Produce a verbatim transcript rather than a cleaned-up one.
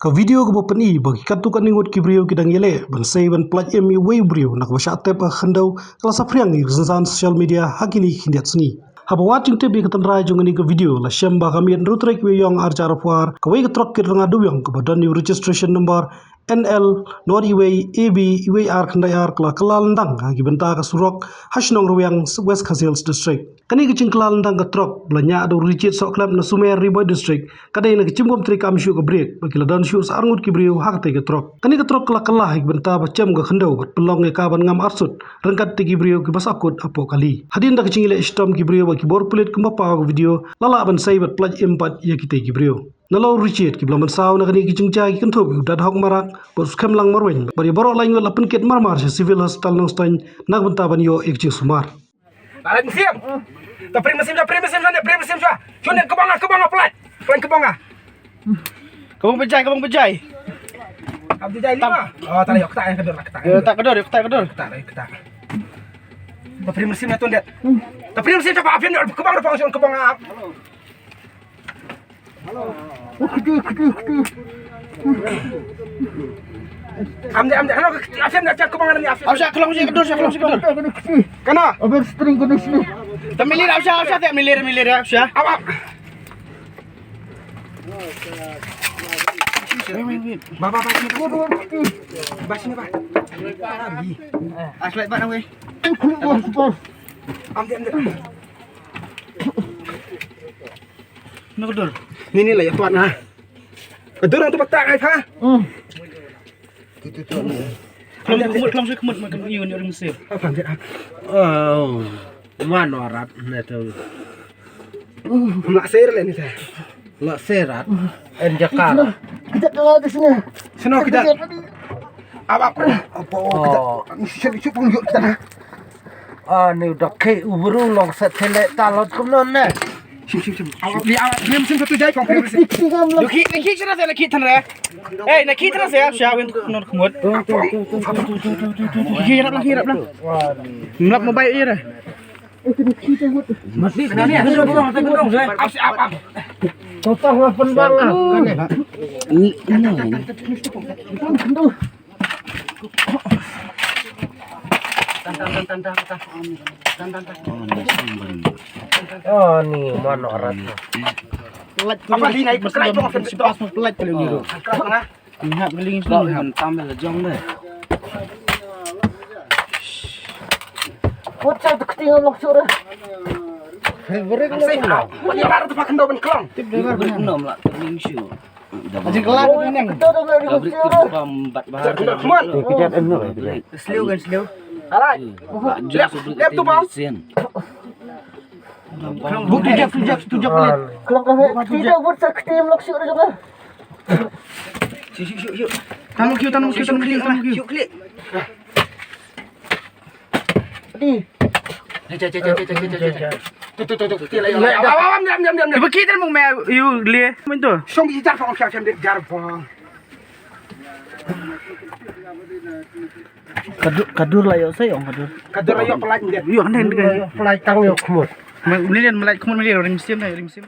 Ka video kaba pyni ba ki katto katne ngut ki briew ki dang ïaleh ban sei ban pyllait im ïa uwei u briew na kaba shah tep ha ka khyndew ka la saphriang ïa ki rynsan social media ha kine ki khyndiat sngi. Haba wad jingtip ïa ka tynrai jong kane ka video la shem ba ka miet hynriew tarik u Ïaïong ar hajar arphew ar, kawei ka trok kit rnga dewïong kaba don ïa u registration number N L nod iwei A B iwei ar khyndai ar ka la kylla lyndang ha ki bynta ka surok ha shnong Rwiang, West Khasi Hills District. Kane ka jingkylla lyndang ka trok ba la ñiah da u Richard Sohkhlep na Sumer, Ri Bhoi District, ka dei na ka jingkhum trei kam shuh ka brake ba ki la don shuh sa arngut ki briew ha katei ka trok. Kane ka trok ka la kylla ha ki bynta ba jem ka khyndew bad pynlong ïa ka ban ngam arsut ryngkat te ki briew kiba sahkut hapoh kali. Hadien da ka jingïaleh shitom ki briew bad ki bor pulit kumba paw ha ka video, la lah ban sei bad pyllait im pat ïa kitei ki briew. Nalor u Richard, kiba la mynsaw na kane ka jingjia ki kynthup ïa u Dathok Marak bad u Skhemlang Marwein, bad ïa baroh lai ngut la pynkit marmar sha Civil Hospital Nongstoiñ na ka bynta ban ïoh ïa ka jingsumar. Bala mynsiem. Ta pring mynsiem sha, pring mynsiem sha, pring mynsiem sha. Shun ka bang, ka bang, pynlait. Pynlait ka bang. Ka bang pynjai, ka bang pynjai. Abdi jai lima. Oh, ta la ïoh kata, ka dur, kata. Ïoh kata ka dur, ïoh kata ka dur. Kata, kata. Ta pring mynsiem na tu ndet. Ta pring mynsiem sha, ba apin ka bang, pang shun ka bang ap. Am de, am de, hano, afian na, afian, kemang ni, afian. Afian, kelong sini, kedur, kelong sini, kedur. Kana? Abang string kena sini. Temilir, afian, afian, tak milir, milir, afian. Awak. Ba, ba, ba, sini, ba, sini. Ba, sini, ba. Aslai, ba, na, weh. Am de, am de. Ni kedur. Ni, ni lah ya tuan ha. Kedur tu betak ai ha. Hmm. Kelang, kelang, kelang, kelang, kelang, kelang, kelang, kelang. Apa dia? Oh, mana orat ni tu? Mak sir le ni tu. Mak sir at. En jakar. Kita keluar di sini. Sini kita. Apa, apa? Apa? Oh. Kita. Sini, sini, sini, sini. Ani u da khih u bru long sa thylliej talot kumno ne. Shim, shim, shim. Aw, li, aw, li, shim, shim, tu jai, kong, shim, shim. Li khih, li khih, shim, shim, li khih, than re. Hey, li khih, than re, shim, shim, win, kumno, kumno. Khih, rap lang, khih, rap lang. Mlap mobile ye re. Aw, shim, aw, aw. Totong lah pun bang lah. Oh, ni mana orang. Pelat. Apa ni naik pelat dong, pelat, pelat, pelat ni. Pelat mana? Ni hap keling sini. Tam la jong deh. Kut sa tu keting lok sura. Favorite ni. Ni baru tu pakai daun kelong. Tip dengar. Nom lah keling shu. Aja kelar ni neng. Kabrik tu pam bat bahar. Kejap, em, no. Slow kan, slow. Alright. Dia tu bang. Buk tujak, tujak, tujak pelit. Kelang, kelang. Tidak buat sakti melok syuk dah. Syuk, syuk, syuk, syuk. Tanam kiu, tanam kiu, tanam kiu, tanam kiu. Syuk klik. Di. Cek, cek, cek. Tu, tu, tu, tu. Kita lah, ya. Awam, awam, diam, diam, diam, diam. Ibu kita mau me, you lie. Main tu. Song di jar, song siap, siap, di jar, bang. Kadur, kadur la ïoh sa ïoh kadur. Kadur la ïoh pelait ndet. Ïoh, ndet, ndet. Pelait tang ïoh khmut. Melian melait khmut melian rim sim na rim sim.